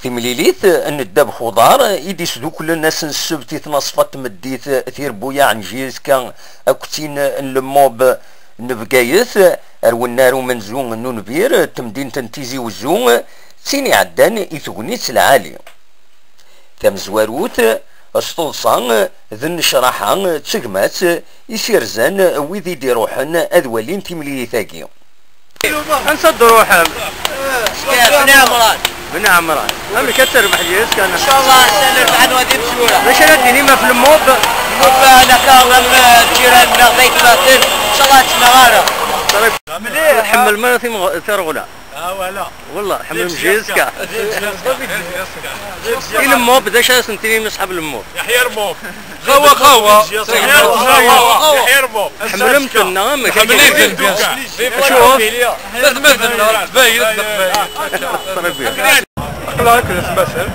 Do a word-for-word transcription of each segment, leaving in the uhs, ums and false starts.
Timlilit n ddabex uḍar i d-isduklen ass n ssebt i tnaṣfa n tmeddit tirbuyaɛ n J S K akked tin n Lemmub n Bgayet, ar wennar umenzu n unbir n temdint n Tizi Wezzu, d tin iɛeddan i tegnit lɛali. Tamezwarut, s teḍsa d nnecraḥa d tegmat i s-irzan wid i d-iruḥen ad walin timlilit-agi. Ansa d-ruḥem? Bni Ɛemran. Bni Ɛemran. Amek ad terbeḥ J S K? Incallah, ad nerbeḥ anwa d imezwura. D acu ara d-tinim ɣef Lemmub? Lemmub, eh, naka am, eh, lǧiran-nneɣ d aytmaten. Incallah, ad tt-naɣ ara. Mliḥ. Tḥemmlem ara timɣ-, tirɣula? Ah, voilà. Wallah, ḥemmlem J S K. J S K. I Lemmub, d acu ara sen-tinim i ṣṣḥab Lemmub? Yeḥya Lemmub. Qawa, qawa. Yeḥya Lemmub. Tḥemmlem-ten neɣ amek? Ḥemmlen-ten. Acu? Tatmaten-nneɣ, Leqbayel, Leqbayel. Aql-aɣ akked atmaten.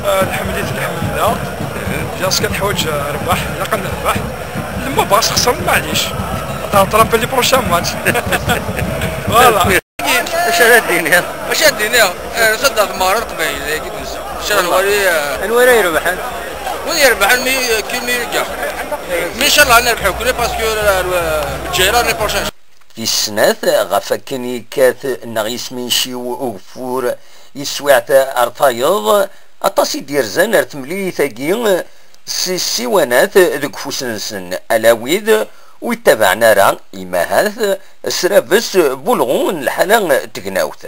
Ah, nḥemmel-it, nḥemmel-nneɣ. J S K teḥwaǧ, ah, rrbeḥ, ilaq ad nerbeḥ. Lemmub ɣas xesren, maɛlic. Ad rattraper les prochains matchs. Voilà. Acu ara d-tiniḍ? Acu ara d-iniɣ? Eh, nsuddeɣ tmeɣra n Leqbayel, dagi d-nsa. Acu ara nwali, eh, anwa ara irebḥen? Win irebḥen, mi, qui mi gagne. Mi, incallah, ad nerbeḥ nekkni, parce que, eh, Lezzayer l'année prochaine. Tis snat, ɣef wakken yekkat neɣ yesminciw ugeffur i teswiɛt ar tayeḍ, aṭas i d-yerzan ar temlilit-agi s ssiwanat deg ufus-nsen, ala wid ur yettabaɛen ara, imahat s rabes n ulɣu n lḥala n tegnawt.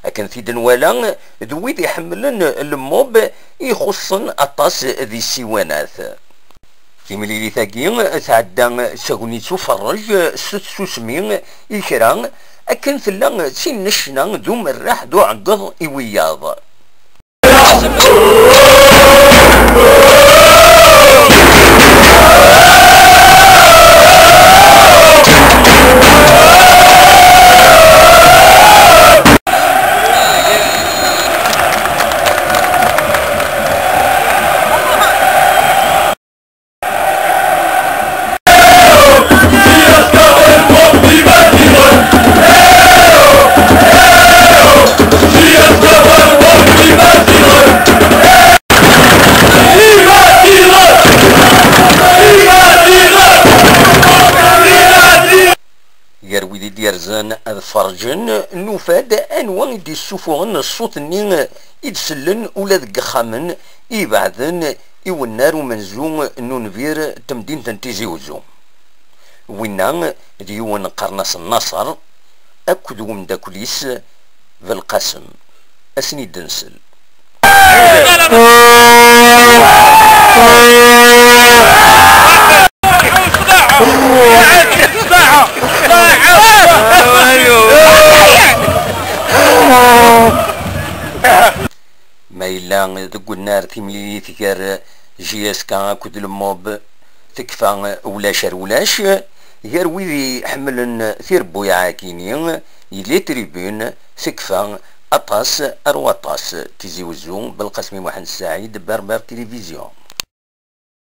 Akken t-id-nwala, d wid iḥemmlen Lemmub i ixuṣṣen aṭas di ssiwanat. Timlilit-agi tɛedda s tagnit uferrej s tsusmi i kra, akken tella d tin n ccna d umerreḥ d uɛeggeḍ i wiyaḍ. Gar wid i d-yerzan ad ferrǧen, nufa-d anwa i d-issuffuɣen ṣṣut-nni i d-sellen ula deg yexxamen ibeɛden i wennar umenzu n unbir n temdint n Tizi Wezzu. Winna d yiwen qqaren-as Naṣer akked umeddakel-is Belqasem. Ad sen-id-nsel. Ma yella deg unnar timlilit gar J S K akked Lemmub tekfa ulac ar ulac, gar wid iḥemmlen tirebbuyaɛ-agi-ni, les tribunes, tekfa aṭas ar waṭas. Tizi Wezzu, Belqasem Muḥend Saɛid, Berber Télévision.